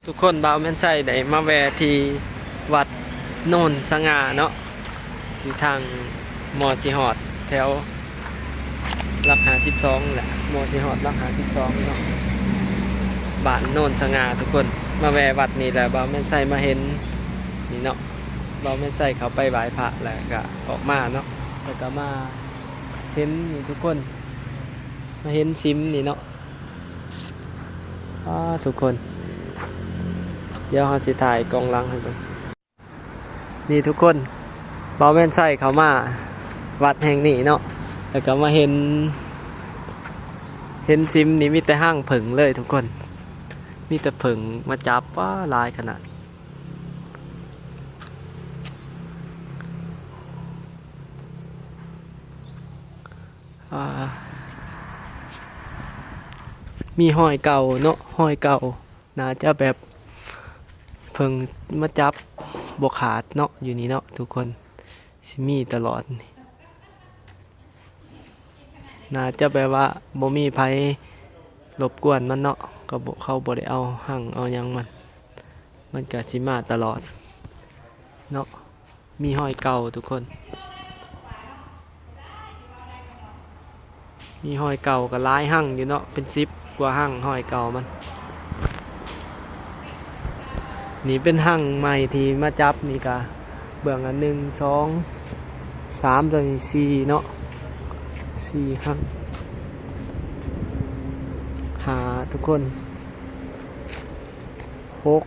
ທຸກຄົນ ບ່າວແມ່ນໄຊໄດ້ມາແວ່ທີ່ວັດໂນນສະຫງ່າເນາະ ຢູ່ທາງ ມ.ສີ່ຮອດ ແຖວຫຼັກຫ້າສິບສອງແຫຼະ ມ.ສີ່ຮອດຫຼັກຫ້າສິບສອງເນາະ ບ້ານໂນນສະຫງ່າ. ທຸກຄົນ ມາແວ່ວັດນີ້ແຫຼະ ບ່າວແມ່ນໄຊມາເຫັນນີ້ເນາະ ບ່າວແມ່ນໄຊເຂົ້າໄປໄຫວ້ພະແລ້ວກະອອກມາເນາະ ແລ້ວກະມາເຫັນນີ້ທຸກຄົນ ມາເຫັນສິມນີ້ເນາະ. ອ້າ ທຸກຄົນ ດຽວເຮົາຊິຖ່າຍກ້ອງຫຼັງໃຫ້ເບິ່ງ. ນີ້ທຸກຄົນ ບ່າວແມ່ນໄຊເຂົ້າມາວັດແຫ່ງນີ້ເນາະ ແລ້ວກໍມາເຫັນ ເຫັນສິມນີ້ມີແຕ່ຮັງເຜິ້ງເລີຍທຸກຄົນ ມີແຕ່ເຜິ້ງມາຈັບ ວ້າ ຫຼາຍຂະໜາດ. ອ່າ ມີຮອຍເກົ່າເນາະ ຮອຍເກົ່າ ໜ້າຈະແບບເຜິ້ງມາຈັບບໍ່ຂາດເນາະ ຢູ່ນີ້ເນາະທຸກຄົນ ຊິມີຕະຫຼອດນີ້ ໜ້າຈະແບບວ່າບໍ່ມີໃຜລົບກວນມັນເນາະ ກໍບໍ່ ເຂົາບໍ່ໄດ້ເອົາຮັງເອົາຫຍັງມັນ ມັນກະຊິມາຕະຫຼອດເນາະ. ມີຮອຍເກົ່າທຸກຄົນ ມີຮອຍເກົ່າກໍຫຼາຍຮັງຢູ່ເນາະ ເປັນສິບກວ່າຮັງຮອຍເກົ່າມັນ. ນີ້ເປັນຮັງໃໝ່ທີ່ມາຈັບນີ້ກະເບື້ອງອັນໜຶ່ງ ສອງ ສາມ ຕົວນີ້ສີ່ເນາະ ສີ່ຮັງ ຫ້າ ທຸກຄົນ ຫົກ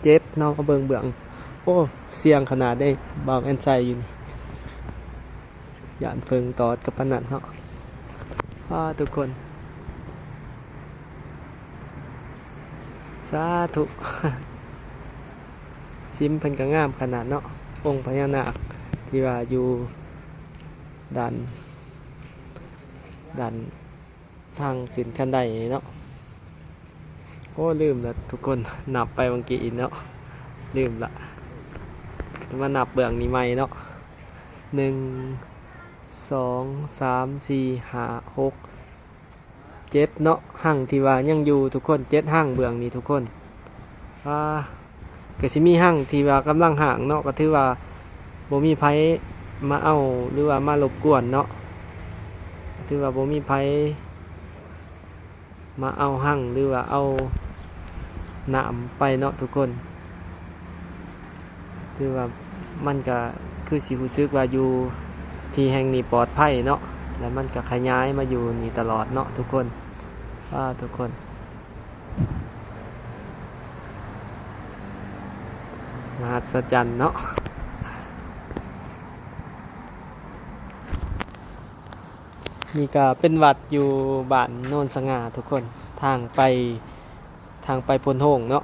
ເຈັດເນາະ ມາເບິ່ງເບື້ອງ ໂອ້ ສ່ຽງຂະໜາດເດ້ ບ່າວແອນໄຊຢູ່ນີ້ ຢ້ານເຜິ້ງຕອດກັບປານນັ້ນເນາະ. ວ້າ ທຸກຄົນ ສາທຸ ສິມເພິ່ນກໍງາມຂະໜາດເນາະ ອົງພະຍານາກທີ່ວ່າຢູ່ດ້ານ ດ້ານ ທາງຂຶ້ນຂັ້ນໄດນີ້ເນາະ. ໂອ້ ລືມລະທຸກຄົນ ນັບໄປຫວ່າງກີ້ເນາະ ລືມລະ ມານັບເບື້ອງນີ້ໃໝ່ເນາະ ໜຶ່ງ ສອງ ສາມ ສີ່ ຫ້າ ຫົກ ເຈັດເນາະ ຮັງທີ່ວ່າຍັງຢູ່ທຸກຄົນ ເຈັດຮັງເບື້ອງນີ້ທຸກຄົນ. ອ່າ ກໍຊິມີຮັງທີ່ວ່າກຳລັງຮ້າງເນາະ ກໍຖືວ່າບໍ່ມີໃຜມາເອົາ ຫຼືວ່າມາລົບກວນເນາະ ກໍຖືວ່າບໍ່ມີໃຜມາເອົາຮັງ ຫຼືວ່າເອົານ້ຳໄປເນາະທຸກຄົນ. ຖືວ່າມັນກະຄືຊິຮູ້ສຶກວ່າຢູ່ທີ່ແຫ່ງນີ້ປອດໄພເນາະ ແລ້ວມັນກະຂະຫຍາຍມາຢູ່ນີ້ຕະຫຼອດເນາະທຸກຄົນ. ອ່າ ທຸກຄົນ ມະຫັດສະຈັນເນາະ. ນີ້ກະເປັນວັດຢູ່ບ້ານໂນນສະຫງ່າທຸກຄົນ ທາງໄປ ທາງໄປໂພນໂຮງເນາະ.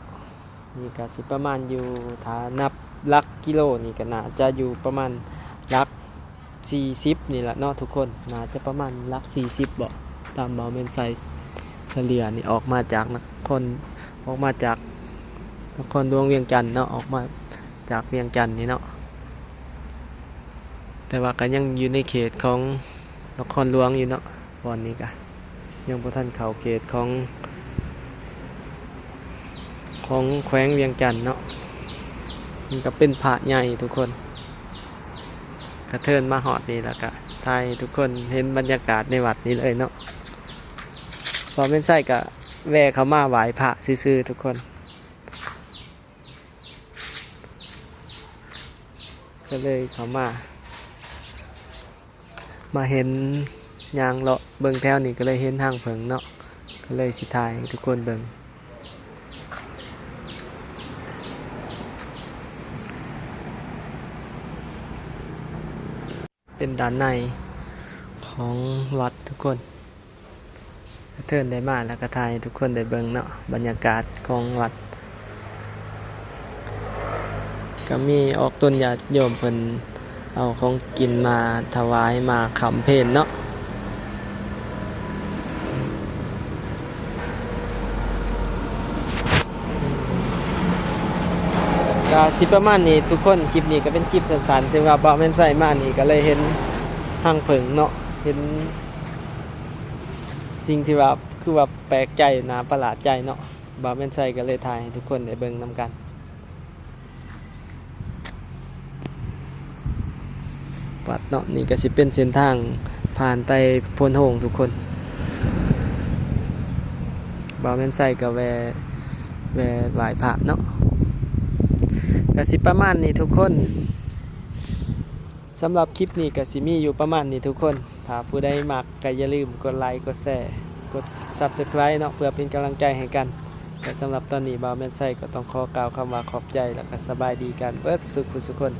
ນີ້ກະຊິປະມານຢູ່ ຖ້ານັບຫຼັກກິໂລນີ້ກະໜ້າຈະຢູ່ປະມານຫຼັກ ສີ່ສິບນີ້ລະເນາະທຸກຄົນ ໜ້າຈະປະມານຫຼັກສີ່ສິບເບາະ ຕາມເບົາແມ່ນໄຊສະເລ່ຍນີ້ ອອກມາຈາກນະຄອນ ອອກມາຈາກນະຄອນຫຼວງວຽງຈັນເນາະ ອອກມາຈາກວຽງຈັນນີ້ເນາະ ແຕ່ວ່າກໍຍັງຢູ່ໃນເຂດຂອງນະຄອນຫຼວງຢູ່ເນາະ. ບ່ອນນີ້ກະຍັງບໍ່ທັນເຂົ້າເຂດຂອງ ຂອງແຂວງວຽງຈັນເນາະ. ມັນກະເປັນພະໃຫຍ່ທຸກຄົນ ກະເທີນມາຮອດນີ້ແລ້ວກະຖ່າຍໃຫ້ທຸກຄົນເຫັນບັນຍາກາດໃນວັດນີ້ເລີຍເນາະ. ບ່າວແມ່ນໄຊກະແວ່ເຂົ້າມາໄຫວ້ພະຊື່ໆທຸກຄົນ ກະເລີຍເຂົ້າມາ ມາເຫັນ ຍ່າງເລາະເບິ່ງແຖວນີ້ກໍເລີຍເຫັນຮັງເຜິ້ງເນາະ ກໍເລີຍຊິຖ່າຍໃຫ້ທຸກຄົນເບິ່ງ. ເປັນດ້ານໃນຂອງວັດທຸກຄົນ. ກະເທີນໄດ້ມາແລ້ວກະຖ່າຍໃຫ້ທຸກຄົນໄດ້ເບິ່ງເນາະ ບັນຍາກາດຂອງວັດ ກະມີອອກຕົນຍາດໂຍມເພິ່ນເອົາຂອງກິນມາຖະຫວາຍ ມາຄ້ຳເພນເນາະ. ກະຊິປະມານນີ້ທຸກຄົນ ຄລິບນີ້ກະເປັນຄລິບສັ້ນໆ ທີ່ວ່າບ່າວແມ່ນໄຊມານີ້ກະເລີຍເຫັນຮັງເຜິ້ງເນາະ ເຫັນ ສິ່ງທີ່ວ່າ ຄືວ່າແປກໃຈ ໜ້າປະຫຼາດໃຈເນາະ ບ່າວແມ່ນໄຊກໍເລີຍຖ່າຍໃຫ້ທຸກຄົນໄດ້ເບິ່ງນຳກັນ. ວັດເນາະ ນີ້ກໍຊິເປັນເສັ້ນທາງຜ່ານໄຕ່ໂພນໂຮງທຸກຄົນ. ບ່າວແມ່ນໄຊກໍແວ່ ແວ່ໄຫວ້ພະເນາະ. ກໍຊິປະມານນີ້ທຸກຄົນ. ສຳລັບຄລິບນີ້ກໍຊິມີຢູ່ປະມານນີ້ທຸກຄົນ. ຖ້າຜູ້ໃດມັກກໍຢ່າລືມກົດໄລ ກົດແຊ ກົດ Subscribe ເນາະ ເພື່ອເປັນກຳລັງໃຈໃຫ້ກັນ. ແລະ ສຳລັບຕອນນີ້ ບ່າວແມ່ນໄຊກໍຕ້ອງຂໍກ່າວຄຳວ່າຂອບໃຈ ແລະ ກໍສະບາຍດີກັນເບິດສູ່ຜູ້ສູ່ຄົນ.